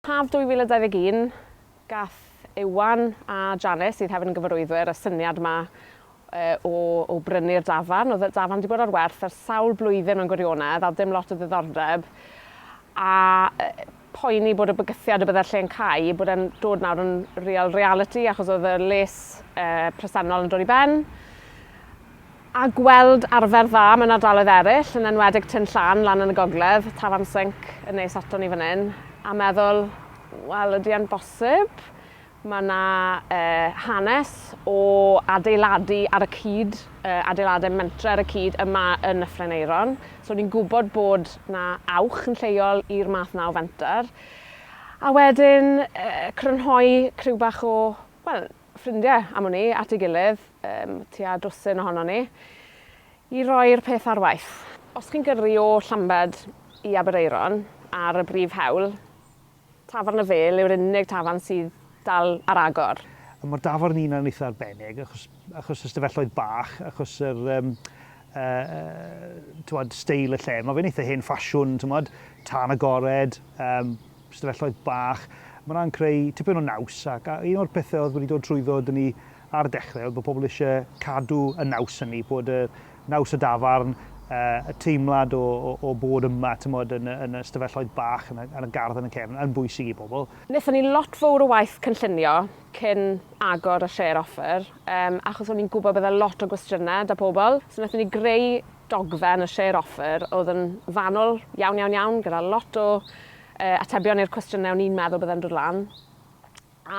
Haf 2021, gath Iwan a Janice, sydd hefyd yn gyfarwyddwyr, y syniad 'ma o, o brynu'r dafarn. Oedd y dafarn wedi bod ar werth ers sawl blwyddyn mewn gwirionedd, a dim lot o ddiddordeb. A poeni bod y bygythiad y bydde'r lle'n cau, bod e'n dod nawr yn real reality, achos oedd y les presennol yn dod i ben. A gweld arfer dda mewn ardaloedd eraill, yn enwedig Tyn Llan lan yn y gogledd, Tafarn Sinc yn nes aton ni fan hyn, a meddwl, wel, ydy e'n bosib? Mae yna uh, hanes o adeiladu ar y cyd, uh, adeiladau mentre ar y cyd yma yn Nyffryn Aeron. So ni'n gwybod bod na awch yn lleol i'r math na o fenter. A wedyn uh, crynhoi criw bach o, wel, ffrindiau am wn i, at ei gilydd, um, tua dwsin ohonon ni, i roi'r peth ar waith. Os chi'n gyrru o Llambed i Aberaeron ar y brif hewl, Tafarn y Fêl yw'r unig tafarn sydd dal ar agor. Mae'r dafarn un yn eitha arbennig, achos, achos y stafelloedd bach, achos yr um, uh, tywod, steil y lle. Mae fe'n eitha hen ffasiwn, tywod, tân agored, um, stafelloedd bach. Mae hwnna'n creu tipyn o naws ac a un o'r pethau oedd wedi dod trwyddo 'da ni ar y dechrau oedd bod pobl eisiau cadw y naws hynny, bod y naws y dafarn, y teimlad o, o, o bod yma, tymod, yn, yn y stafelloedd bach, yn y, yn y gardd yn y cefn, yn bwysig i bobl. Wnaethon ni lot fawr o waith cynllunio cyn agor y share offer, um, achos o'n i'n gwybod bydde lot o gwestiynau da pobl. So wnaethon ni greu dogfen y share offer oedd yn fanwl iawn, iawn, iawn, gyda lot o atebion i'r cwestiynau o'n i'n meddwl bydde'n dod lan.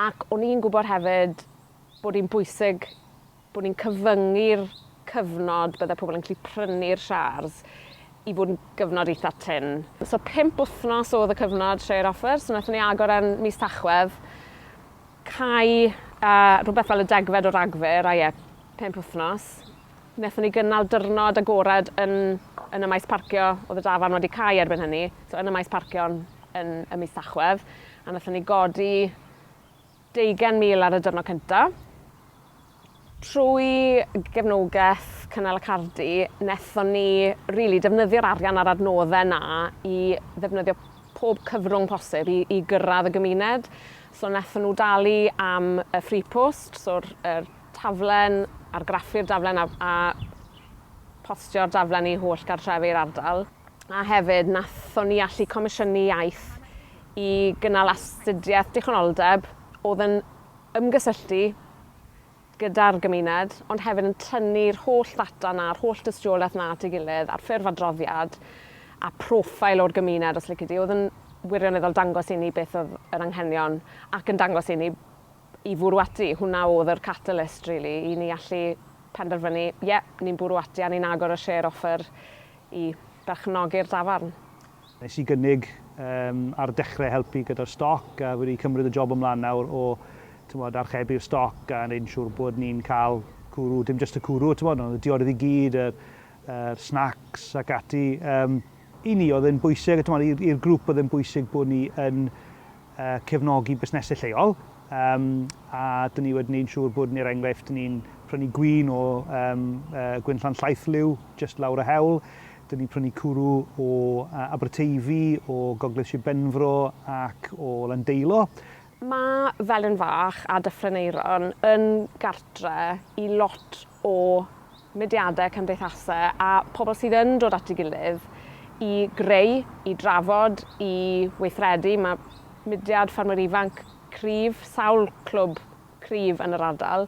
Ac o'n i'n gwybod hefyd bod hi'n bwysig bod ni'n cyfyngu'r cyfnod bydde pobl yn gallu prynu'r shares i fod yn gyfnod eitha tynn. So 5 wythnos oedd y cyfnod share offer, so wnaethon ni agor yn mis Tachwedd, cau rhywbeth fel y degfed o Ragfyr, a ie, 5 wythnos. Wnaethon ni gynnal dyrnod agored yn yn y maes parcio, oedd y dafarn wedi cau erbyn hynny, so yn y maes parcio yn yn y mis Tachwedd, a wnaethon ni godi deugain mil ar y dyrnod cynta. Trwy gefnogaeth Cynnal y Cardi, wnaethon ni rili defnyddio'r arian a'r adnoddau 'na i ddefnyddio pob cyfrwng posib i i gyrraedd y gymuned. So wnaethon nhw dalu am y free post, so'r yr taflen, argraffu'r daflen a, a postio'r daflen i holl gartrefi'r ardal. A hefyd, nathon ni allu comisiynu iaith i gynnal astudiaeth dichonoldeb oedd yn ymgysylltu gyda'r gymuned, ond hefyd yn tynnu'r holl ddata 'na, yr holl dystiolaeth 'na at ei gilydd ar ffurf adroddiad a profile o'r gymuned, os lici di, oedd yn wirioneddol dangos i ni beth oedd yr anghenion ac yn dangos i ni i fwrw ati. Hwnna oedd yr catalyst really i ni allu penderfynu, ie, ni'n bwrw ati a ni'n agor y share offer i berchnogi'r dafarn. Nes i gynnig um, ar dechrau helpu gyda'r stoc a wedi cymryd y job ymlaen nawr o tymod, archebu'r stoc a wneud yn siŵr bod ni'n cael cwrw, dim jyst y cwrw, tymod, ond y diodydd i gyd, yr, yr snacks ac ati. Um, I ni oedd yn bwysig, tymod, i'r grŵp oedd yn bwysig bod ni yn cefnogi busnesau lleol, um, a dyn ni wedi gwneud siŵr bod ni, er enghraifft, dyn ni'n prynu gwin o um, uh, Gwynllan Llaethliw, just lawr y hewl. Dyn ni'n prynu cwrw o uh, Aberteifi, o Gogledd Sir Benfro ac o Landeilo. Mae Felin Fach a Dyffryn Aeron yn gartre i lot o mudiadau, cymdeithasau a pobl sydd yn dod at ei gilydd i greu, i drafod, i weithredu. Mae mudiad ffermwyr ifanc cryf, sawl clwb cryf yn yr ardal.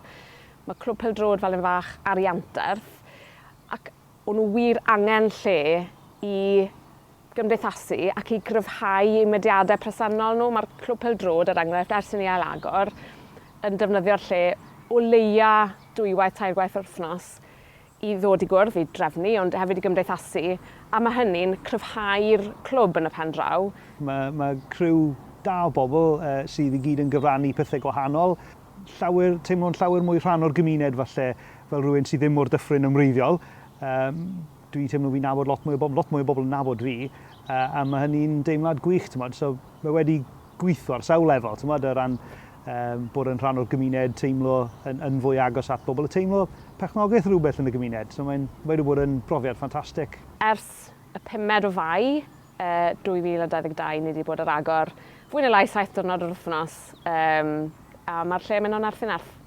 Mae Clwb Pêl-droed Felin Fach ar ei anterth ac o'n nhw wir angen lle i gymdeithasu ac i gryfhau eu mudiadau presennol nhw. Mae'r Clwb Pêl-droed, er enghraifft, ers i ni ail-agor, yn defnyddio'r lle o leia dwywaith, tairgwaith yr wythnos i ddod i gwrdd, i drefnu, ond hefyd i gymdeithasu, a mae hynny'n cryfhau'r clwb yn y pen draw. Mae, mae criw da o bobl uh, sydd i gyd yn gyfrannu pethau gwahanol. Llawer, teimlo'n llawer mwy rhan o'r gymuned falle fel rhywun sydd ddim o'r dyffryn yn wreiddiol. Um, Dwi'n teimlo fi'n nabod lot mwy o bobl, lot mwy o bobl yn nabod fi, uh, a mae hynny'n deimlad gwych, ti'n So mae wedi gweithio ar sawl lefel, ti'n o ran um, bod yn rhan o'r gymuned, teimlo yn, yn fwy agos at bobl, a teimlo perchnogaeth rhywbeth yn y gymuned. So mae'n mae wedi bod yn brofiad ffantastig. Ers y pumed o Fai, 2022 ni wedi bod ar agor fwy neu lai 7 diwrnod yr wythnos, a ma'r lle yn mynd o nerth i nerth.